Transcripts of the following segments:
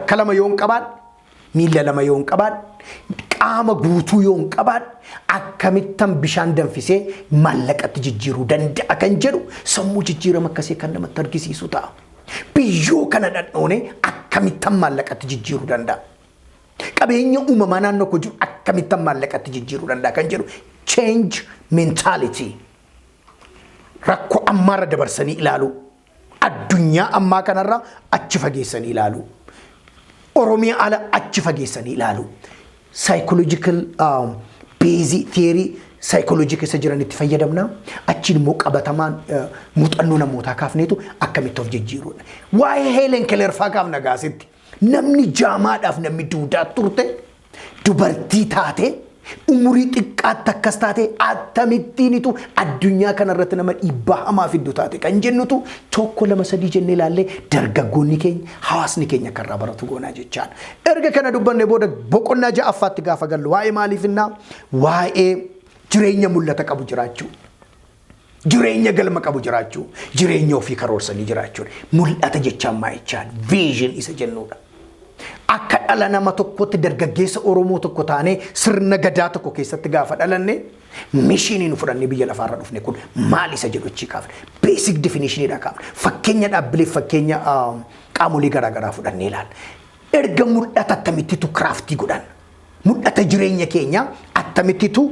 Harka lama yoon qabaadhe, miilla lama yoon qabaadhe, qaama guutuu yoon qabaadhe, akkamittan bishaan danfisee maallaqatti jijjiiruu danda'a kan jedhu sammuu jijjiirama akkasii kan namatti argisiisu ta'a. Biyyoo kana dhandhoonee akkamittan maallaqatti jijjiiruu danda'a? Qabeenya uumamaa naannoo koo jiru akkamittan maallaqatti jijjiiruu danda'a kan jedhu change mentality. Rakkoo ammaarra dabarsanii ilaaluu. Addunyaa ammaa kanarra achi fageessanii ilaaluu. Oromiyaa ala achi fageessanii ilaaluu. Psychological base theory psychology keessa jiran itti fayyadamna. Achiin immoo qabatamaan muuxannoo namootaa kaafneetu akkamitti of jijjiiruudha. Waa'ee Helen Keller faa kaafna gaasitti. Namni jaamaadhaaf namni duudaa turte, dubartii taate, umurii xiqqaatti akkas taate, akkamittiinitu addunyaa kanarratti nama dhiibbaa hamaa fiddu taate kan jennutu tokko, lama, sadii jennee ilaallee dargaggoonni keenya, hawaasni keenya akka irraa baratu goonaa jechaadha. Erga kana dubbanne booda boqonnaa ja'affaatti gaafa gallu waa'ee maaliifinnaa? Waa'ee jireenya mul'ata qabu jiraachuu. Jireenya galma qabu jiraachuu, jireenya ofii karoorsanii jiraachuudha. Mul'ata jechaan maa jechaan? Vision isa jennuudha. Akka dhala nama tokkotti, dargaggeessa Oromoo tokko taanee sirna gadaa tokko keessatti gaafa dhalanne, mission nu fudhannee biyya lafaarra dhufne kun maal isa jedhu achii kaafne. Basic definitioniidha kaafne. Fakkeenya dhaabbilee, fakkeenya qaamolee garaagaraa fudhannee ilaalla. Erga mul'ata akkamittitu craft godhan? Mul'ata jireenya keenya akkamittitu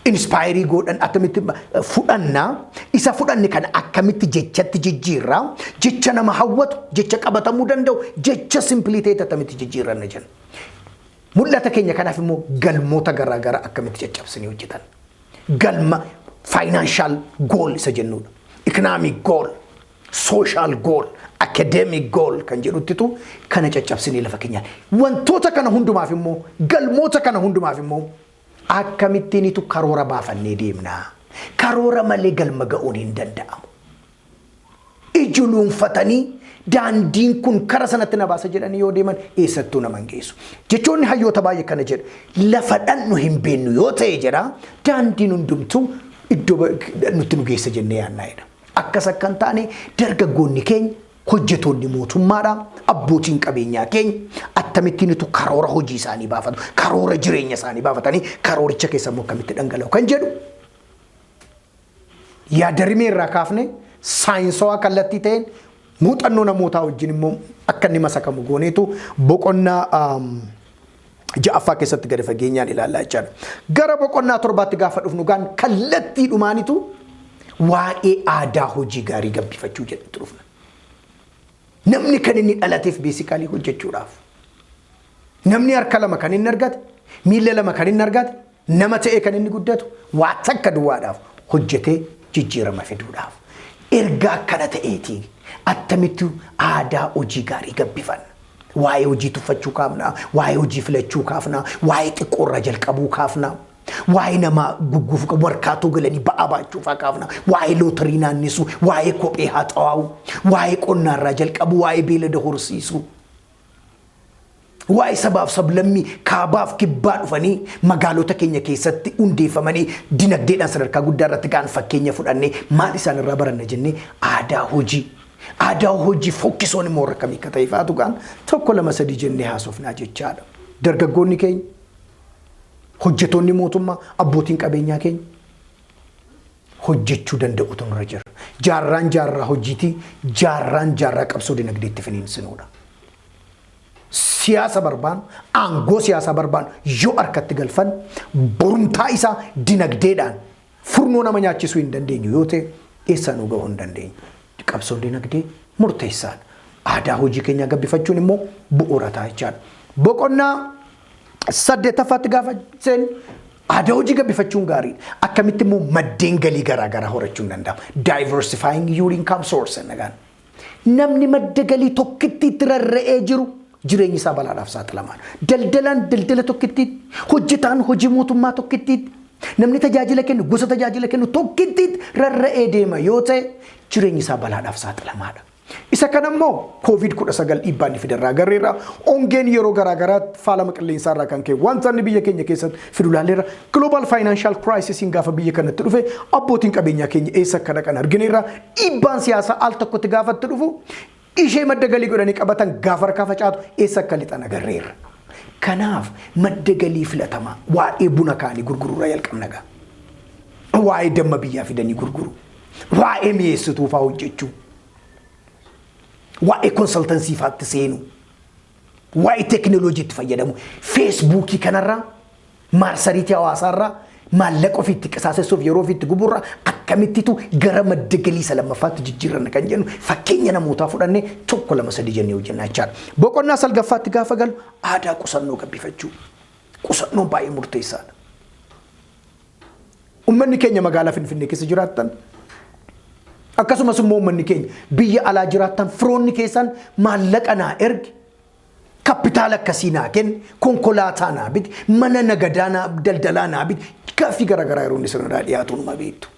inspire godhan? Akkamitti fudhannaa? Isa fudhanne kana akkamitti jechatti jijjiirraa? Jecha nama hawwatu, jecha qabatamuu danda'u, jecha simple ta'e akkamitti jijjiirranna jenna. Mul'ata keenya kanaaf immoo galmoota garaagaraa akkamitti caccabsanii hojjetan? Galma financial goal isa jennudha. Economic goal, social goal, academic goal kan jedhuttitu kana caccabsinee lafa keenyaan. Wantoota kana hundumaaf immoo, galmoota kana hundumaaf immoo akkamittiinitu karoora baafannee deemnaa? Karoora malee galma ga'uun hin danda'amu. Ijuluunfatanii daandiin kun kara sanatti na baasa jedhanii yoo deeman eessattuu nama hin geessu. Jechoonni hayyoota baay'ee kana jedhu. Lafa dhannu hin beennu yoo ta'e jedha, daandiin hundumtuu iddoo nutti nu geessa jennee yaannaa jedha. Akkas akka hin taane dargaggoonni keenya, hojjetoonni mootummaadha, abbootiin qabeenyaa keenya akkamittiinitu karoora hojii isaanii baafatu, karoora jireenya isaanii baafatanii, karooricha keessa immoo akkamitti dhangala'u kan jedhu yaada rimee irraa kaafne, saayinsawaa kallattii ta'een muuxannoo namootaa wajjin immoo akka inni masakamu gooneetu boqonnaa ja'affaa keessatti gadi fageenyaan ilaallaa jechaadha. Gara boqonnaa torbaatti gaafa dhufnu gaan kallattii dhumaanitu waa'ee aadaa hojii gaarii gabbifachuu jedhutti dhufna. Namni kan inni dhalateef basically hojjechuudhaaf. Namni harka lama kan inni argate, miilla lama kan inni argate, nama ta'ee kan inni guddatu waa takka duwwaadhaaf, hojjetee jijjiirama fiduudhaaf. Erga akkana ta'eetii attamitti aadaa hojii gaarii gabbifanna? Waa'ee hojii tuffachuu kaafna, waa'ee hojii filachuu kaafna, waa'ee xiqqoorraa jalqabuu kaafna. Waa'ee nama gugguufu qabu warkaatoo galanii ba'aa baachuu fa'aa kaafna. Waa'ee lootarii naannisu, waa'ee kophee haxaa'u, waa'ee qonnaarraa jalqabu, waa'ee beelada horsiisuu. Waa'ee sabaaf sablammii kaabaaf kibbaa dhufanii magaalota keenya keessatti hundeeffamanii dinagdeedhaan sadarkaa guddaa irratti ga'an fakkeenya fudhannee maal isaan irraa baranna jennee aadaa hojii. Aadaa hojii fokkisoon immoo akkamii akka ta'e faatu gaan tokko, lama, sadii jennee haasofnaa jechaadha. Dargaggoonni keenya, hojjetoonni mootummaa, abbootiin qabeenyaa keenya hojjechuu danda'utu nurra jira. Jaarraan jaarraa hojiitii, jaarraan jaarraa qabsoo dinagdeetti finiinsinuudha. Siyaasa barbaannu, aangoo siyaasaa barbaannu yoo harkatti galfan, borumtaa isaa dinagdeedhaan furnoo nama nyaachisuu hin dandeenyu yoo ta'e, eessaa nu gahuu hin dandeenyu. Qabsoon dinagdee murteessaadha. Aadaa hojii keenyaa gabbifachuun immoo bu'uura ta'a jechaadha. Boqonnaa saddeettaffaatti gaafa seenu aadaa hojii gabbifachuun gaariidha. Akkamitti immoo maddeen galii garaagaraa horachuun danda'ama? Diversifying your income source nagaan. Namni madda galii tokkitti itti rarra'ee jiru jireenyi isaa balaadhaaf saaxilamaadha. Daldalaan daldala tokkitti, hojjetaan hojii mootummaa tokkitti, namni tajaajila kennu gosa tajaajila kennu tokkitti rarra'ee deema yoo ta'e, jireenyi isaa balaadhaaf saaxilamaadha. Isa kana immoo COVID-19 dhiibbaa inni fiderraa agarreerra. Ongeen yeroo garaagaraatti faalama qilleensaa irraa kan ka'e wanta inni biyya keenya keessatti fidu ilaalleerra. Global Financial Crisis gaafa biyya kanatti dhufe abbootiin qabeenyaa keenya eessa akka dhaqan argineerra. Dhiibbaan siyaasaa al tokkotti gaafatti dhufu Ishee madda galii godhanii qabatan gaafa harkaa facaatu eessa akka lixan agarreerra. Kanaaf madda galii filatamaa waa'ee buna kaanii gurguruurraa jalqabna gaa. Waa'ee damma biyyaa fidanii gurguru. Waa'ee mi'eessituu fa'aa hojjechuu. Waa'ee consultancy fa'aatti seenuu. Waa'ee teekinooloojiitti fayyadamu. Feesbuukii kanarraa, maarsariitii hawaasaarraa maallaqa ofiitti qisaasessuuf yeroo ofiitti gubuurraa akkamittitu gara madda galii isa lammaffaatti jijjiiranna kan jennu fakkeenya namootaa fudhannee tokko, lama, sadii jennee hojjennaa jechaadha. Boqonnaa salgaffaatti gaafa galu aadaa qusannoo gabbifachuu. Qusannoon baay'ee murteessaadha. Uummanni keenya magaalaa Finfinnee keessa jiraattan, akkasumas immoo uummanni keenya biyya alaa jiraattan, firoonni keessan maallaqa naa ergi, kapitaala akkasii naa kenni, konkolaataa naa biti, mana nagadaa naa daldalaa naa biti, gaaffii garaagaraa yeroo inni sirnarraa dhiyaatu numa beektu.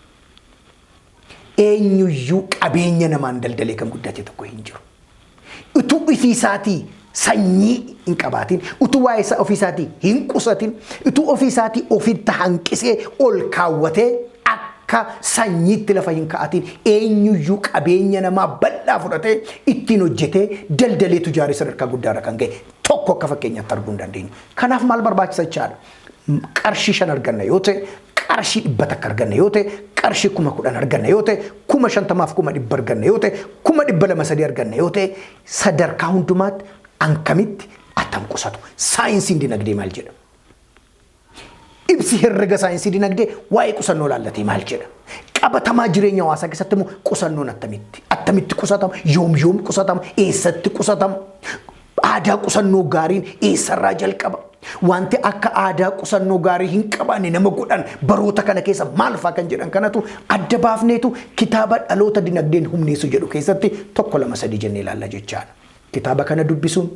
Eenyuyyuu qabeenya namaan daldalee kan guddate tokko hin jiru. Utuu ofii isaatii sanyii hin qabaatin, utuu waa'ee isaa ofii isaatii hin qusatin, utuu ofii isaatii ofitti hanqisee ol kaawwatee akka sanyiitti lafa hin ka'atin, eenyuyyuu qabeenya namaa bal'aa fudhatee ittiin hojjetee daldalee tujaarii sadarkaa guddaarra kan ga'e tokko akka fakkeenyaatti arguu hin dandeenyu. Kanaaf maal barbaachisa jechaadha? Qarshii 5 arganna yoo ta'e, qarshii 100 arganna yoo ta'e, qarshii 10,000 arganna yoo ta'e, 50,000f 100,000 arganna yoo ta'e, 200,000, 3 arganna yoo ta'e, sadarkaa hundumaatti akkamitti attam qusatu? Saayinsiin dinagdee maal jedha? Ibsi herrega saayinsii dinagdee waa'ee qusannoo laallatee maal jedha? Qabatamaa jireenya hawaasaa keessatti immoo qusannoon attamitti? Attamitti qusatama? Yoom yoom qusatama? Eessatti qusatama? Aadaa qusannoo gaariin eessarraa jalqaba? Wanti akka aadaa qusannoo gaarii hin qabaanne nama godhan baroota kana keessa maal fa'aa kan jedhan kanatu adda baafneetu kitaaba Dhaloota Dinagdeen Humneessu jedhu keessatti tokko, lama, sadii jennee ilaalla jechaadha. Kitaaba kana dubbisuun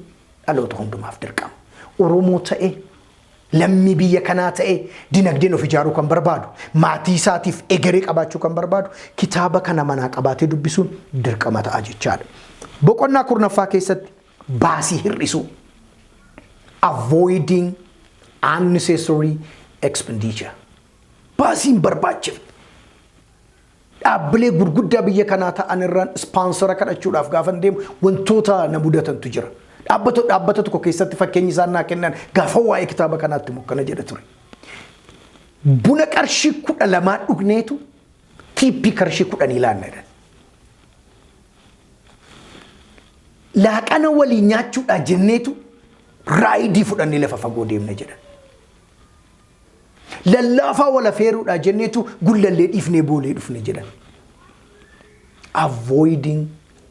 dhaloota hundumaaf dirqama. Oromoo ta'e, lammii biyya kanaa ta'e, dinagdeen of ijaaruu kan barbaadu, maatii isaatiif egeree qabaachuu kan barbaadu, kitaaba kana manaa qabaatee dubbisuun dirqama ta'a jechaadha. Boqonnaa 10ffaa keessatti baasii hir'isuu. Avoiding unnecessary expenditure. Baasii hin barbaachifne. Dhaabbilee gurguddaa biyya kanaa ta'an irraan sponsor kadhachuudhaaf gaafa deemu wantoota na mudatantu jira. Dhaabbata tokko keessatti fakkeenyi isaan naa kennan gaafa waa'ee kitaaba kanaatti mukkana jedha ture. Buna qarshii 12 dhugneetu tip qarshii 10 laanna jedhan. Laaqana waliin nyaachuudhaa jenneetu ride fudhannee lafa fagoo deemna jedhan. Lallaafaa wal afeeruudhaa jenneetu Gullallee dhiifnee Boolee dhufne jedhan. Avoiding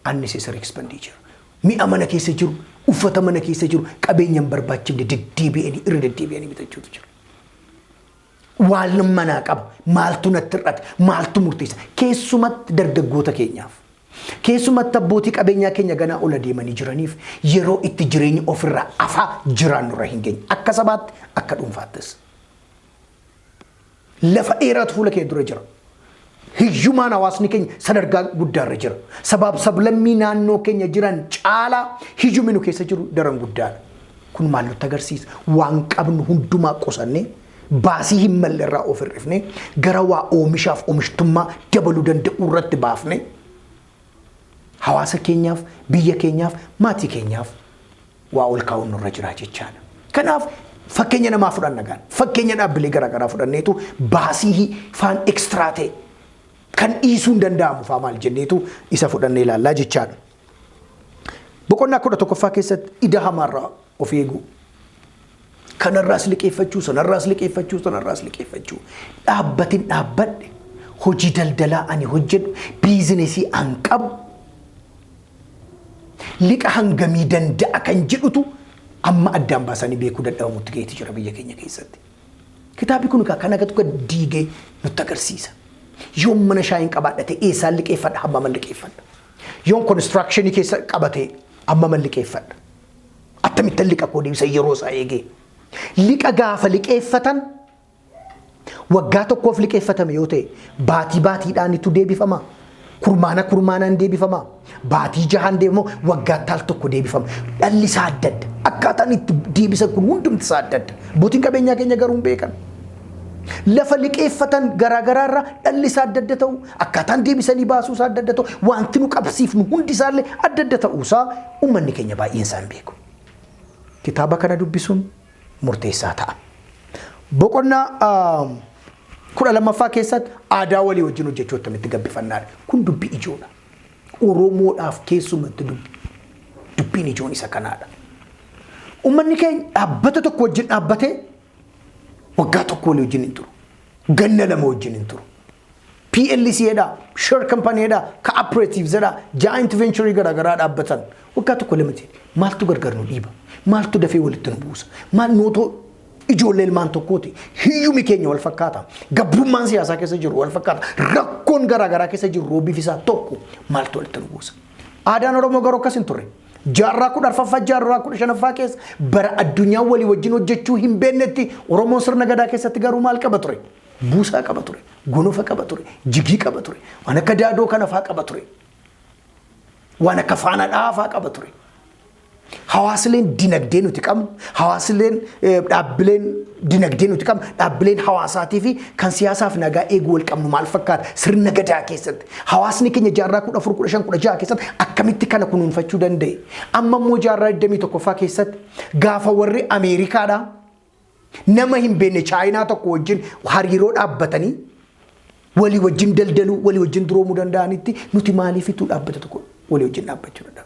unnecessary expenditure. Mi'a mana keessa jiru, uffata mana keessa jiru, qabeenya hin barbaachifne deddeebi'anii irra deddeebi'anii bitachuutu jira. Waan manaa qaba, maaltu natti hir'ate, maaltu murteessa? Keessumatti dargaggoota keenyaaf. Keessumatti abbootii qabeenyaa keenya ganaa ola deemanii jiraniif yeroo itti jireenya ofirraa afaa jiraannurra hin geenye. Akka sabaatti, akka dhuunfaattis. Lafa dheeraatu fuula kee dura jira. Hiyyumaan hawaasni keenya sadarkaa guddaarra jira. Sabaaf sablammii naannoo keenya jiran caalaa hiyyumni nu keessa jiru daran guddaadha. Kun maal nutti agarsiisa? Waan qabnu hundumaa qusannee, baasii hin malle irraa of hir'ifnee, gara waa oomishaaf oomishtummaa dabaluu danda'u irratti baafne hawaasa keenyaaf, biyya keenyaaf, maatii keenyaaf waa ol kaa'uun nurra jira jechaadha. Kanaaf fakkeenya namaa fudhanna gaan, fakkeenya dhaabbilee garaagaraa fudhanneetu baasii faan extra ta'e kan dhiisuu hin danda'amu faa maal jenneetu isa fudhannee ilaallaa jechaadha. Boqonnaa 11ffaa keessatti ida hamaarraa of eeguu. Kanarraas liqeeffachuu, sanarraas liqeeffachuu, sanarraas liqeeffachuu. Dhaabbatin dhaabbadhe, hojii daldalaa ani hojjedhu, business an qabu, liqa hangamii danda'a kan jedhutu amma addaan baasanii beekuu dadhabamutti ga'eeti jira biyya keenya keessatti. Kitaabni kun kan akka diigee nutti agarsiisa. Yoon mana shaayiin qabaadhate eessaan liqeeffadha, hammaman liqeeffadha? Yoon construction keessa qabate hammaman liqeeffadha? Akkamittan liqa koo deebisa yeroo isaa eegee? Liqa gaafa liqeeffatan waggaa tokkoof liqeeffatame yoo ta'e baatii baatiidhaanitu deebifama. Kurmaana kurmaanaan deebifama. Baatii jahaan deebifama. Waggaatti al tokko deebifama. Dhalli isaa adda adda. Akkaataan itti deebisan kun hundumti isaa adda adda. Abbootiin qabeenyaa keenya garuu hin beekan. Lafa liqeeffatan garaagaraa irraa dhalli isaa adda adda ta'u, akkaataan deebisanii baasuu isaa adda adda ta'u, wanti nu qabsiifnu hundi isaallee adda adda ta'uusaa uummanni keenya baay'een isaa hin beeku. Kitaaba kana dubbisuun murteessaa ta'a. Boqonnaa 12ffaa keessatti aadaa walii wajjin hojjechuu akkamitti gabbifannaadha. Kun dubbii ijoodha. Oromoodhaaf keessumatti dubbiin ijoon isa kanaadha. Uummanni keenya dhaabbata tokko wajjin dhaabbatee waggaa tokko walii wajjin hin turu. Ganna 2 wajjin hin turu. PLC jedha, share company jedha, cooperatives jedha, joint venture garaagaraa dhaabbatan. Waggaa tokko lamatti maaltu gargar nu dhiiba? Maaltu dafee walitti nu buusa? Maal nootoo ijoollee ilmaan tokkooti? Hiyyumi keenya wal fakkaata. Gabrummaan siyaasaa keessa jiru wal fakkaata. Rakkoon garaagaraa keessa jiru roobiif isaa tokko, maaltu walitti nu buusa? Aadaan Oromoo garuu akkas hin turre. Jaarraa 14ffaa, jaarraa 15ffaa keessa bara addunyaa walii wajjin hojjechuu hin beeknetti Oromoon sirna gadaa keessatti garuu maal qaba ture? Buusaa qaba ture, gonofa qaba ture, jigii qaba ture, waan akka daadoo kana faa qaba ture, waan akka faana dhaafaa qaba ture. Hawaasleen dinagdee nuti qabnu, hawaasleen dhaabbileen dinagdee nuti qabnu, dhaabbileen hawaasaatii fi kan siyaasaaf nagaa eeguu wal qabnu maal fakkaata sirna gadaa keessatti? Hawaasni keenya jaarraa 14, 15, 16 keessatti akkamitti kana kunuunfachuu danda'e? Amma immoo jaarraa 21ffaa keessatti gaafa warri Ameerikaadhaa nama hin beekne Chaayinaa tokko wajjin hariiroo dhaabbatanii walii wajjin daldaluu, walii wajjin duroomuu danda'anitti nuti maaliifituu dhaabbata tokko walii wajjin dhaabbachuu danda'a?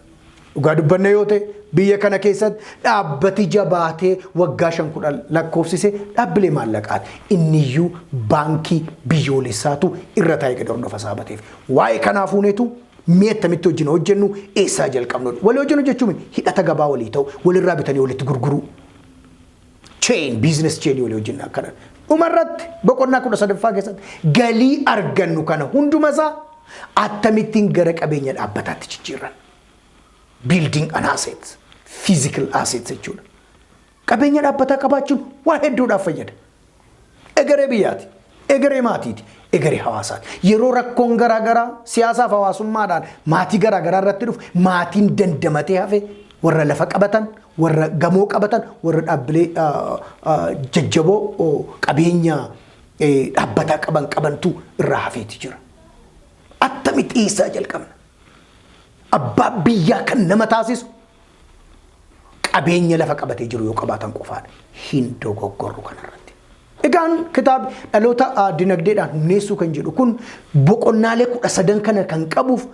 Dhugaa dubbanna yoo ta'e, biyya kana keessatti dhaabbati jabaatee waggaa 5 10 lakkoofsise dhaabbilee maallaqaati. Inniyyuu baankii biyyoolessaatu irra taa'ee gadi hordofa saabateef. Waa'ee kanaa fuuneetu mi'a attamitti wajjin hojjennu, eessaa jalqabnu? Walii wajjin hojjechuun hidhata gabaa walii ta'u, walirraa bitanii walitti gurguruu. Chain, business chain walii wajjin akkana. Dhumarratti boqonnaa 13ffaa keessatti galii argannu kana hundumasaa akkamittiin gara qabeenya dhaabbataatti jijjiirran? Building an asset, physical assets jechuudha. Qabeenya dhaabbataa qabaachuun waa hedduudhaaf fayyada. Egeree biyyaati, egeree maatiiti, egeree hawaasaati. Yeroo rakkoon garaagaraa siyaasaaf hawaasummaadhaan maatii garaagaraa irratti dhufu, maatiin dandamatee hafe warra lafa qabatan, warra gamoo qabatan, warra dhaabbilee jajjaboo qabeenya dhaabbataa qaban qabantu irraa hafeeti jira. Attamitti eessaa jalqabna? Abbaa biyyaa kan nama taasisu qabeenya lafa qabatee jiru yoo qabaatan qofaadha. Hin dogoggorru kanarratti. Egaan kitaabni dhaloota dinagdeedhaan humneessuu kan jedhu kun boqonnaalee 13 kana kan qabuuf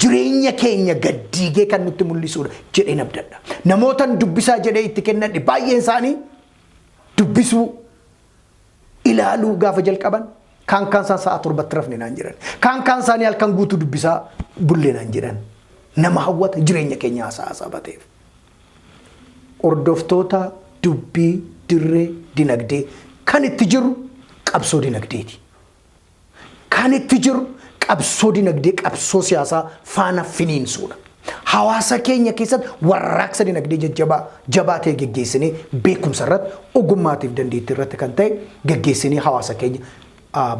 jireenya keenya gaddiigee kan nutti mul'isudha jedheen abdadha. Namootan dubbisaa jedhee itti kennadhe baay'een isaanii dubbisuu ilaaluu gaafa jalqaban, kaan kaan isaan sa'a 7tti rafne naan jedhan. Kaan kaan isaanii halkan guutuu dubbisaa bulle naan jedhan. Nama hawwata jireenya keenya haasaa sabateef. Hordoftoota dubbii dirree dinagdee, kan itti jiru qabsoo dinagdeeti. Kan itti jiru qabsoo dinagdee qabsoo siyaasaa faana finiinsuudha. Hawaasa keenya keessatti warraaqsa dinagdee jajjabaa jabaa ta'e geggeessinee, beekumsa irratti, ogummaatiif dandeettii irratti kan ta'e geggeessinee hawaasa keenya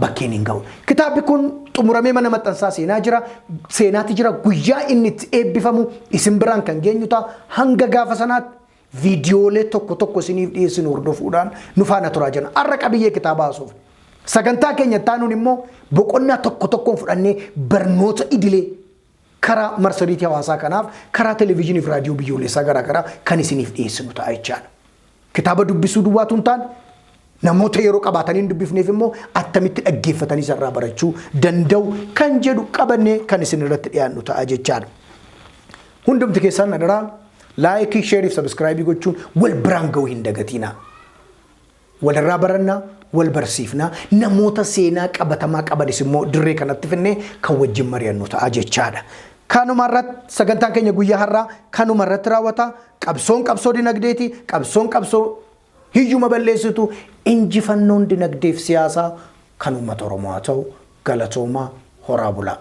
bakkeen hin ga'u. Kitaabni kun xumuramee mana maxxansaa seenaa jira. Seenaatti jira. Guyyaa inni itti eebbifamu isin biraan kan geenyu ta'a. Hanga gaafa sanaatti viidiyoolee tokko tokko isiniif dhiyeessinu hordofuudhaan nu faana turaa jira. Har'a qabiyyee kitaabaa haasofne. Sagantaa keenya taanuun immoo boqonnaa tokko tokkoon fudhannee barnoota idilee karaa marsariitii hawaasaa kanaaf karaa televezyiinii fi raadiyoo biyyoolessaa garaagaraa kan isiniif dhiyeessinu ta'a jechaadha. Kitaaba dubbisuu duwwaatu hin taane, namoota yeroo qabaatanii hin dubbifneef immoo attamitti dhaggeeffatanii isarraa barachuu danda'u kan jedhu qabannee kan isin irratti dhiyaannu ta'a jechaadha. Hundumti keessan adaraa like, share fi subscribe gochuun wal biraan ga'uu hin dagatinaa. Walirraa barannaa, wal barsiifnaa, namoota seenaa qabatamaa qabanis immoo dirree kanatti finnee kan wajjin mari'annu ta'a jechaadha. Kanuma irratti sagantaan keenya guyyaa har'aa kanuma irratti raawwata. Qabsoon qabsoo dinagdeeti. Qabsoon qabsoo hiyyuma balleessitu. Injifannoon dinagdeef siyaasaa kan uummata Oromoo haa ta'u. Galatoomaa, horaa bulaa.